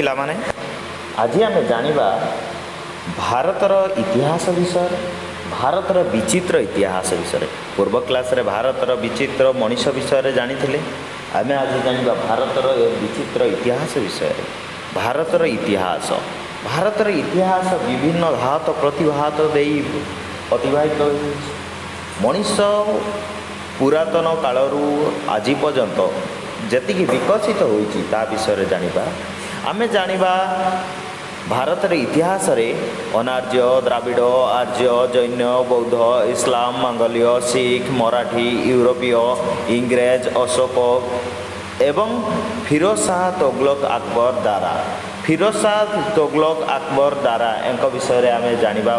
ପିଲାମାନେ, ଆଜି ଆମେ ଜାଣିବା ଭାରତର ଇତିହାସ ବିଷୟରେ, ଭାରତର ବିଚିତ୍ର ଇତିହାସ ବିଷୟରେ। ପୂର୍ବ କ୍ଲାସ୍ରେ ଭାରତର ବିଚିତ୍ର ମଣିଷ ବିଷୟରେ ଜାଣିଥିଲେ। ଆମେ ଆଜି ଜାଣିବା ଭାରତର ଏ ବିଚିତ୍ର ଇତିହାସ ବିଷୟରେ। ଭାରତର ଇତିହାସ ବିଭିନ୍ନ ଘାତ ପ୍ରତିଘାତ ଦେଇ ଅତିବାହିତ ହେଉଛି। ମଣିଷ ପୁରାତନ କାଳରୁ ଆଜି ପର୍ଯ୍ୟନ୍ତ ଯେତିକି ବିକଶିତ ହୋଇଛି, ତା ବିଷୟରେ ଜାଣିବା। ଆମେ ଜାଣିବା ଭାରତର ଇତିହାସରେ ଅନାର୍ଯ୍ୟ, ଦ୍ରାବିଡ଼, ଆର୍ଯ୍ୟ, ଜୈନ, ବୌଦ୍ଧ, ଇସଲାମ, ମଙ୍ଗୋଲୀୟ, ଶିଖ, ମରାଠୀ, ୟୁରୋପୀୟ, ଇଂରେଜ, ଅଶୋକ ଏବଂ ଫିରୋଜ ଶାହ ତୋଗଲକ, ଆକବର, ଦାରା, ଫିରୋଜ ଶାହ ତୋଗଲକ, ଆକବର, ଦାରା ଏଙ୍କ ବିଷୟରେ ଆମେ ଜାଣିବା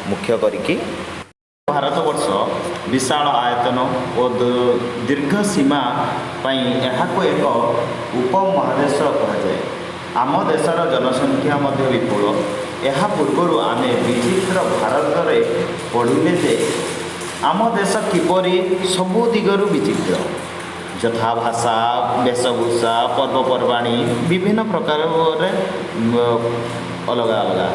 ମୁଖ୍ୟ କରିକି। ଭାରତବର୍ଷ ବିଶାଳ ଆୟତନ ଓ ଦୀର୍ଘ ସୀମା ପାଇଁ ଏହାକୁ ଏକ ଉପମହାଦେଶ କୁହାଯାଏ। ଆମ ଦେଶର ଜନସଂଖ୍ୟା ମଧ୍ୟ ବିପୁଳ। ଏହା ପୂର୍ବରୁ ଆମେ ବିଚିତ୍ର ଭାରତରେ ପଢ଼ିଲେ ଯେ ଆମ ଦେଶ କିପରି ସବୁ ଦିଗରୁ ବିଚିତ୍ର, ଯଥା ଭାଷା, ବେଶଭୂଷା, ପର୍ବପର୍ବାଣି ବିଭିନ୍ନ ପ୍ରକାରରେ ଅଲଗା ଅଲଗା।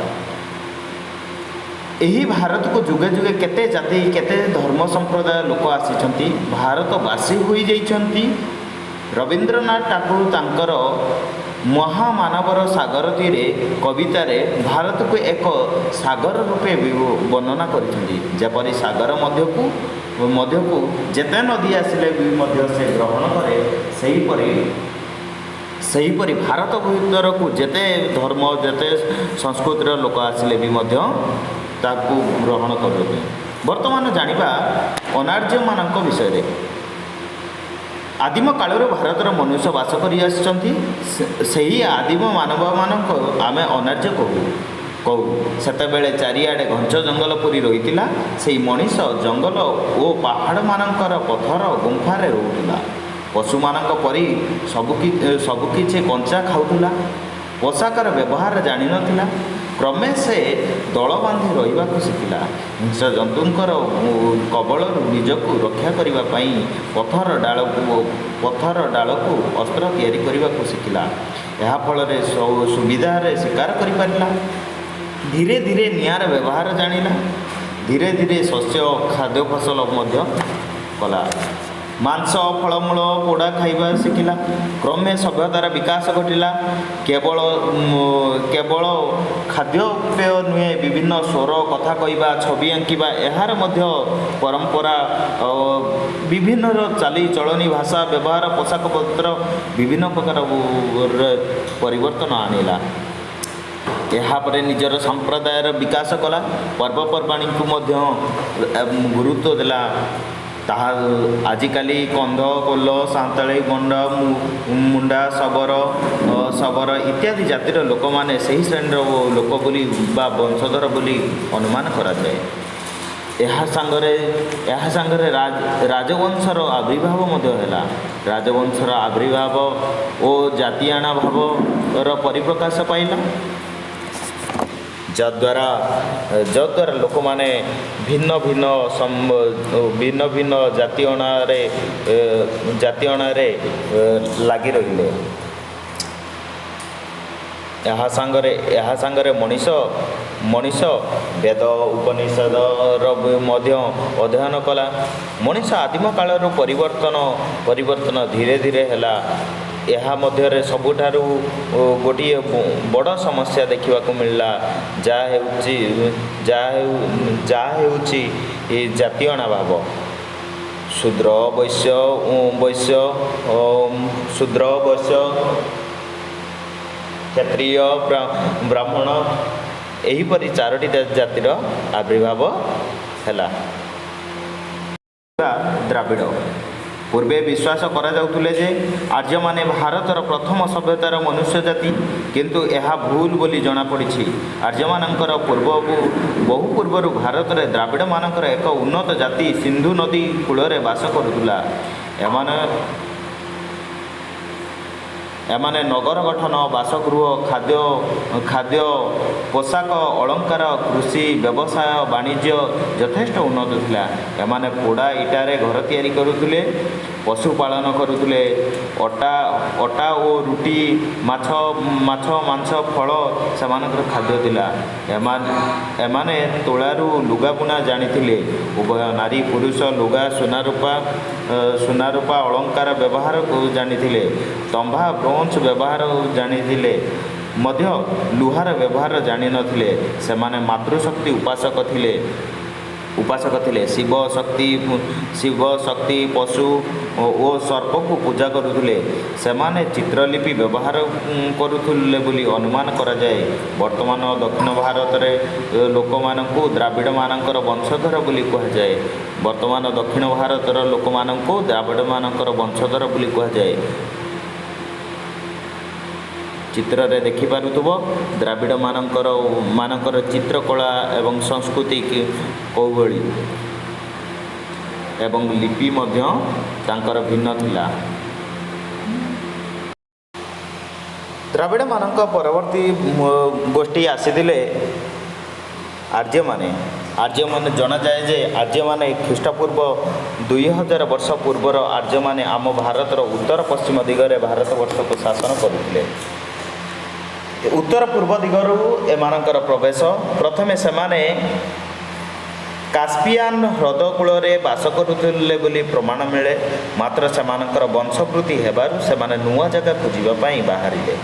ଏହି ଭାରତକୁ ଯୁଗେ ଯୁଗେ କେତେ ଜାତି, କେତେ ଧର୍ମ ସମ୍ପ୍ରଦାୟ ଲୋକ ଆସିଛନ୍ତି, ଭାରତବାସୀ ହୋଇଯାଇଛନ୍ତି। ରବୀନ୍ଦ୍ରନାଥ ଠାକୁର ତାଙ୍କର ମହାମାନବର ସାଗର ତୀରେ କବିତାରେ ଭାରତକୁ ଏକ ସାଗର ରୂପେ ବର୍ଣ୍ଣନା କରିଛନ୍ତି। ଯେପରି ସାଗର ମଧ୍ୟକୁ ଯେତେ ନଦୀ ଆସିଲେ ବି ମଧ୍ୟ ସେ ଗ୍ରହଣ କରେ, ସେହିପରି ଭାରତ ଭିତରକୁ ଯେତେ ଧର୍ମ, ଯେତେ ସଂସ୍କୃତିର ଲୋକ ଆସିଲେ ବି ମଧ୍ୟ ତାକୁ ଗ୍ରହଣ କରୁଛନ୍ତି। ବର୍ତ୍ତମାନ ଜାଣିବା ଅନାର୍ଯ୍ୟମାନଙ୍କ ବିଷୟରେ। ଆଦିମ କାଳରୁ ଭାରତର ମନୁଷ୍ୟ ବାସ କରି ଆସିଛନ୍ତି। ସେହି ଆଦିମ ମାନବମାନଙ୍କୁ ଆମେ ଅନାର୍ଯ୍ୟ କହୁ। ସେତେବେଳେ ଚାରିଆଡ଼େ ଘଞ୍ଚ ଜଙ୍ଗଲ ପୂରି ରହିଥିଲା। ସେଇ ମଣିଷ ଜଙ୍ଗଲ ଓ ପାହାଡ଼ମାନଙ୍କର ପଥର ଗୁମ୍ଫାରେ ରହୁଥିଲା। ପଶୁମାନଙ୍କ ପରି ସବୁକିଛି କଞ୍ଚା ଖାଉଥିଲା। ପୋଷାକର ବ୍ୟବହାର ଜାଣିନଥିଲା। କ୍ରମେ ସେ ଦଳ ବାନ୍ଧି ରହିବାକୁ ଶିଖିଲା। ହିଂସ୍ର ଜନ୍ତୁଙ୍କର କବଳରୁ ନିଜକୁ ରକ୍ଷା କରିବା ପାଇଁ ପଥର ଡାଳକୁ ଅସ୍ତ୍ର ତିଆରି କରିବାକୁ ଶିଖିଲା। ଏହା ଫଳରେ ସୁବିଧାରେ ଶିକାର କରିପାରିଲା। ଧୀରେ ଧୀରେ ନିଆଁର ବ୍ୟବହାର ଜାଣିଲା। ଧୀରେ ଧୀରେ ଶସ୍ୟ, ଖାଦ୍ୟ ଫସଲ ମଧ୍ୟ କଲା। ମାଂସ, ଫଳମୂଳ ପୋଡ଼ା ଖାଇବା ଶିଖିଲା। କ୍ରମେ ସଭ୍ୟତାର ବିକାଶ ଘଟିଲା। କେବଳ ଖାଦ୍ୟପେୟ ନୁହେଁ, ବିଭିନ୍ନ ସ୍ୱର, କଥା କହିବା, ଛବି ଆଙ୍କିବା, ଏହାର ମଧ୍ୟ ପରମ୍ପରା, ବିଭିନ୍ନର ଚାଲିଚଳଣି, ଭାଷା ବ୍ୟବହାର, ପୋଷାକ ପତ୍ର ବିଭିନ୍ନ ପ୍ରକାର ପରିବର୍ତ୍ତନ ଆଣିଲା। ଏହାପରେ ନିଜର ସମ୍ପ୍ରଦାୟର ବିକାଶ କଲା। ପର୍ବପର୍ବାଣୀକୁ ମଧ୍ୟ ଗୁରୁତ୍ୱ ଦେଲା। ତାହା ଆଜିକାଲି କନ୍ଧ, କୋଲ, ସାନ୍ତାଳୀ, ଗଣ୍ଡ, ମୁଣ୍ଡା, ଶବର ଇତ୍ୟାଦି ଜାତିର ଲୋକମାନେ ସେହି ଶ୍ରେଣୀର ଲୋକ ବୋଲି ବା ବଂଶଧର ବୋଲି ଅନୁମାନ କରାଯାଏ। ଏହା ସାଙ୍ଗରେ ରାଜବଂଶର ଆବିର୍ଭାବ ମଧ୍ୟ ହେଲା। ରାଜବଂଶର ଆବିର୍ଭାବ ଓ ଜାତିଆଣା ଭାବର ପରିପ୍ରକାଶ ପାଇଲା, ଯଦ୍ୱାରା ଲୋକମାନେ ଭିନ୍ନ ଭିନ୍ନ ଜାତିଅଣାରେ ଲାଗି ରହିଲେ। ଏହା ସାଙ୍ଗରେ ମଣିଷ ବେଦ ଉପନିଷଦର ବି ମଧ୍ୟ ଅଧ୍ୟୟନ କଲା। ମଣିଷ ଆଦିମ କାଳରୁ ପରିବର୍ତ୍ତନ ଧୀରେ ଧୀରେ ହେଲା। ଏହା ମଧ୍ୟରେ ସବୁଠାରୁ ଗୋଟିଏ ବଡ଼ ସମସ୍ୟା ଦେଖିବାକୁ ମିଳିଲା, ଯାହା ହେଉଛି ଏ ଜାତିଅଣା ଭାବ। ଶୂଦ୍ର, ବୈଶ୍ୟ, ଶୂଦ୍ର, ବୈଶ୍ୟ, କ୍ଷତ୍ରିୟ, ବ୍ରାହ୍ମଣ, ଏହିପରି ଚାରୋଟି ଜାତିର ଆବିର୍ଭାବ ହେଲା। ଦ୍ରାବିଡ଼। ପୂର୍ବେ ବିଶ୍ୱାସ କରାଯାଉଥିଲେ ଯେ ଆର୍ଯ୍ୟମାନେ ଭାରତର ପ୍ରଥମ ସଭ୍ୟତାର ମନୁଷ୍ୟ ଜାତି। କିନ୍ତୁ ଏହା ଭୁଲ ବୋଲି ଜଣାପଡ଼ିଛି। ଆର୍ଯ୍ୟମାନଙ୍କର ବହୁ ପୂର୍ବରୁ ଭାରତରେ ଦ୍ରାବିଡ଼ମାନଙ୍କର ଏକ ଉନ୍ନତ ଜାତି ସିନ୍ଧୁ ନଦୀ କୂଳରେ ବାସ କରୁଥିଲା। ଏମାନେ ନଗର ଗଠନ, ବାସଗୃହ, ଖାଦ୍ୟ, ପୋଷାକ, ଅଳଙ୍କାର, କୃଷି, ବ୍ୟବସାୟ, ବାଣିଜ୍ୟ ଯଥେଷ୍ଟ ଉନ୍ନତ ଥିଲା। ଏମାନେ ପୋଡ଼ା ଇଟାରେ ଘର ତିଆରି କରୁଥିଲେ। ପଶୁପାଳନ କରୁଥିଲେ। ଅଟା ଓ ରୁଟି, ମାଛ, ମାଂସ, ଫଳ ସେମାନଙ୍କର ଖାଦ୍ୟ ଥିଲା। ଏମାନେ ତୁଳାରୁ ଲୁଗା ବୁଣା ଜାଣିଥିଲେ। ଉଭୟ ନାରୀ ପୁରୁଷ ଲୁଗା, ସୁନାରୂପା ଅଳଙ୍କାର ବ୍ୟବହାର ଜାଣିଥିଲେ। ତମ୍ବା, ବ୍ରୋଞ୍ଜ ବ୍ୟବହାର ଜାଣିଥିଲେ ମଧ୍ୟ ଲୁହାର ବ୍ୟବହାର ଜାଣିନଥିଲେ। ସେମାନେ ମାତୃଶକ୍ତି ଉପାସକ ଥିଲେ। ଶିବ, ଶକ୍ତି, ପଶୁ ଓ ସର୍ପକୁ ପୂଜା କରୁଥିଲେ। ସେମାନେ ଚିତ୍ରଲିପି ବ୍ୟବହାର କରୁଥିଲେ ବୋଲି ଅନୁମାନ କରାଯାଏ। ବର୍ତ୍ତମାନ ଦକ୍ଷିଣ ଭାରତରେ ଲୋକମାନଙ୍କୁ ଦ୍ରାବିଡ଼ମାନଙ୍କର ବଂଶଧର ବୋଲି କୁହାଯାଏ। ବର୍ତ୍ତମାନ ଦକ୍ଷିଣ ଭାରତର ଲୋକମାନଙ୍କୁ ଦ୍ରାବିଡ଼ମାନଙ୍କର ବଂଶଧର ବୋଲି କୁହାଯାଏ। ଚିତ୍ରରେ ଦେଖିପାରୁଥିବ ଦ୍ରାବିଡ଼ମାନଙ୍କର ଚିତ୍ରକଳା ଏବଂ ସଂସ୍କୃତି କୋଉଭଳି ଏବଂ ଲିପି ମଧ୍ୟ ତାଙ୍କର ଭିନ୍ନ ଥିଲା। ଦ୍ରାବିଡ଼ମାନଙ୍କ ପରବର୍ତ୍ତୀ ଗୋଷ୍ଠୀ ଆସିଥିଲେ ଆର୍ଯ୍ୟମାନେ। ଆର୍ଯ୍ୟମାନେ, ଜଣାଯାଏ ଯେ ଆର୍ଯ୍ୟମାନେ ଖ୍ରୀଷ୍ଟପୂର୍ବ 2000 ବର୍ଷ ପୂର୍ବର ଆର୍ଯ୍ୟମାନେ ଆମ ଭାରତର ଉତ୍ତର ପଶ୍ଚିମ ଦିଗରେ ଭାରତବର୍ଷକୁ ଶାସନ କରୁଥିଲେ। ଉତ୍ତର ପୂର୍ବ ଦିଗରୁ ଏମାନଙ୍କର ପ୍ରବେଶ। ପ୍ରଥମେ ସେମାନେ କାସ୍ପିଆନ୍ ହ୍ରଦ କୂଳରେ ବାସ କରୁଥିଲେ ବୋଲି ପ୍ରମାଣ ମିଳେ। ମାତ୍ର ସେମାନଙ୍କର ବଂଶବୃଦ୍ଧି ହେବାରୁ ସେମାନେ ନୂଆ ଜାଗା ଖୋଜିବା ପାଇଁ ବାହାରିଲେ।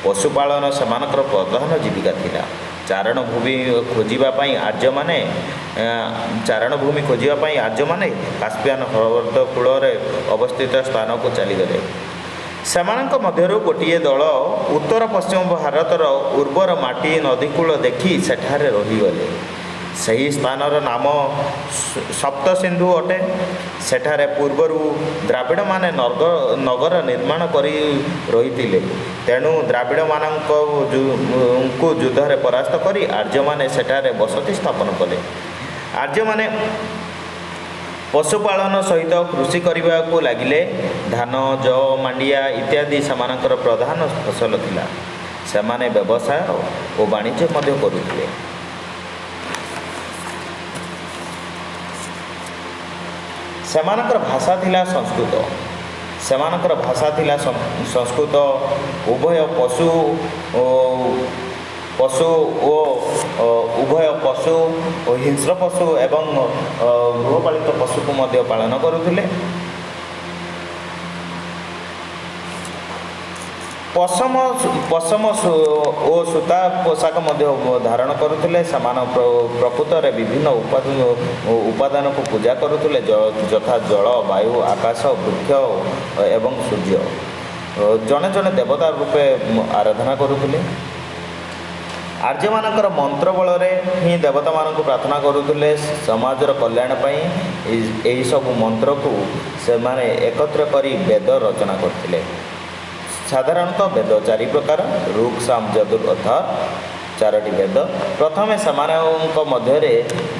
ପଶୁପାଳନ ସେମାନଙ୍କର ପ୍ରଧାନ ଜୀବିକା ଥିଲା। ଚାରଣ ଭୂମି ଖୋଜିବା ପାଇଁ ଆର୍ଯ୍ୟମାନେ କାସ୍ପିଆନ୍ ହ୍ରଦ କୂଳରେ ଅବସ୍ଥିତ ସ୍ଥାନକୁ ଚାଲିଗଲେ। ସେମାନଙ୍କ ମଧ୍ୟରୁ ଗୋଟିଏ ଦଳ ଉତ୍ତର ପଶ୍ଚିମ ଭାରତର ଉର୍ବର ମାଟି, ନଦୀକୂଳ ଦେଖି ସେଠାରେ ରହିଗଲେ। ସେହି ସ୍ଥାନର ନାମ ସପ୍ତସିନ୍ଧୁ ଅଟେ। ସେଠାରେ ପୂର୍ବରୁ ଦ୍ରାବିଡ଼ମାନେ ନଗର ନିର୍ମାଣ କରି ରହିଥିଲେ। ତେଣୁ ଦ୍ରାବିଡ଼ମାନଙ୍କୁ ଯୁଦ୍ଧରେ ପରାସ୍ତ କରି ଆର୍ଯ୍ୟମାନେ ସେଠାରେ ବସତି ସ୍ଥାପନ କଲେ। ଆର୍ଯ୍ୟମାନେ ପଶୁପାଳନ ସହିତ କୃଷି କରିବାକୁ ଲାଗିଲେ। ଧାନ, ଯଅ, ମାଣ୍ଡିଆ ଇତ୍ୟାଦି ସେମାନଙ୍କର ପ୍ରଧାନ ଫସଲ ଥିଲା। ସେମାନେ ବ୍ୟବସାୟ ଓ ବାଣିଜ୍ୟ ମଧ୍ୟ କରୁଥିଲେ। ସେମାନଙ୍କର ଭାଷା ଥିଲା ସଂସ୍କୃତ। ସେମାନଙ୍କର ଭାଷା ଥିଲା ସଂସ୍କୃତ। ଉଭୟ ପଶୁ ଓ ପଶୁ ଓ ଉଭୟ ପଶୁ ଓ ହିଂସ୍ର ପଶୁ ଏବଂ ଗୃହପାଳିତ ପଶୁକୁ ମଧ୍ୟ ପାଳନ କରୁଥିଲେ। ପଶମ ଓ ସୂତା ପୋଷାକ ମଧ୍ୟ ଧାରଣ କରୁଥିଲେ। ସେମାନେ ପ୍ରକୃତରେ ବିଭିନ୍ନ ଉପାଦାନକୁ ପୂଜା କରୁଥିଲେ, ଯଥା ଜଳ, ବାୟୁ, ଆକାଶ, ବୃକ୍ଷ ଏବଂ ସୂର୍ଯ୍ୟ। ଜଣେ ଜଣେ ଦେବତା ରୂପେ ଆରାଧନା କରୁଥିଲେ। ଆର୍ଯ୍ୟମାନଙ୍କର ମନ୍ତ୍ର ବଳରେ ହିଁ ଦେବତାମାନଙ୍କୁ ପ୍ରାର୍ଥନା କରୁଥିଲେ। ସମାଜର କଲ୍ୟାଣ ପାଇଁ ଏହିସବୁ ମନ୍ତ୍ରକୁ ସେମାନେ ଏକତ୍ର କରି ବେଦ ରଚନା କରିଥିଲେ। ସାଧାରଣତଃ ବେଦ ଚାରି ପ୍ରକାର: ଋକ୍, ସାମ, ଯଜୁର୍, ଅଥର୍ବ, ଚାରୋଟି ବେଦ। ପ୍ରଥମେ ସେମାନଙ୍କ ମଧ୍ୟରେ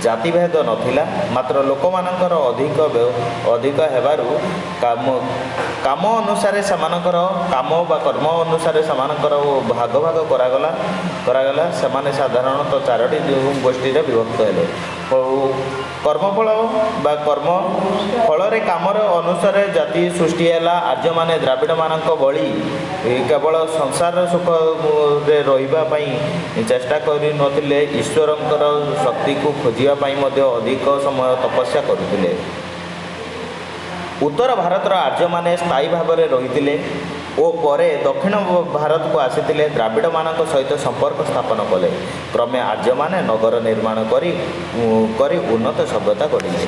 ଜାତିଭେଦ ନଥିଲା। ମାତ୍ର ଲୋକମାନଙ୍କର ଅଧିକ ହେବାରୁ କାମ ଅନୁସାରେ ସେମାନଙ୍କର କାମ ବା କର୍ମ ଅନୁସାରେ ସେମାନଙ୍କର ଭାଗ ଭାଗ କରାଗଲା। ସେମାନେ ସାଧାରଣତଃ ଚାରୋଟି ଗୋଷ୍ଠୀରେ ବିଭକ୍ତ ହେଲେ। କର୍ମଫଳ ବା କର୍ମ ଫଳରେ କାମର ଅନୁସାରେ ଜାତି ସୃଷ୍ଟି ହେଲା। ଆର୍ଯ୍ୟମାନେ ଦ୍ରାବିଡ଼ମାନଙ୍କ ଭଳି କେବଳ ସଂସାର ସୁଖରେ ରହିବା ପାଇଁ ଚେଷ୍ଟା କରିନଥିଲେ। ଈଶ୍ୱରଙ୍କର ଶକ୍ତିକୁ ଖୋଜିବା ପାଇଁ ମଧ୍ୟ ଅଧିକ ସମୟ ତପସ୍ୟା କରୁଥିଲେ। ଉତ୍ତର ଭାରତର ଆର୍ଯ୍ୟମାନେ ସ୍ଥାୟୀ ଭାବରେ ରହିଥିଲେ ଓ ପରେ ଦକ୍ଷିଣ ଭାରତକୁ ଆସିଥିଲେ। ଦ୍ରାବିଡ଼ମାନଙ୍କ ସହିତ ସମ୍ପର୍କ ସ୍ଥାପନ କଲେ। କ୍ରମେ ଆର୍ଯ୍ୟମାନେ ନଗର ନିର୍ମାଣ କରି ଉନ୍ନତ ସଭ୍ୟତା ଗଢ଼ିଲେ।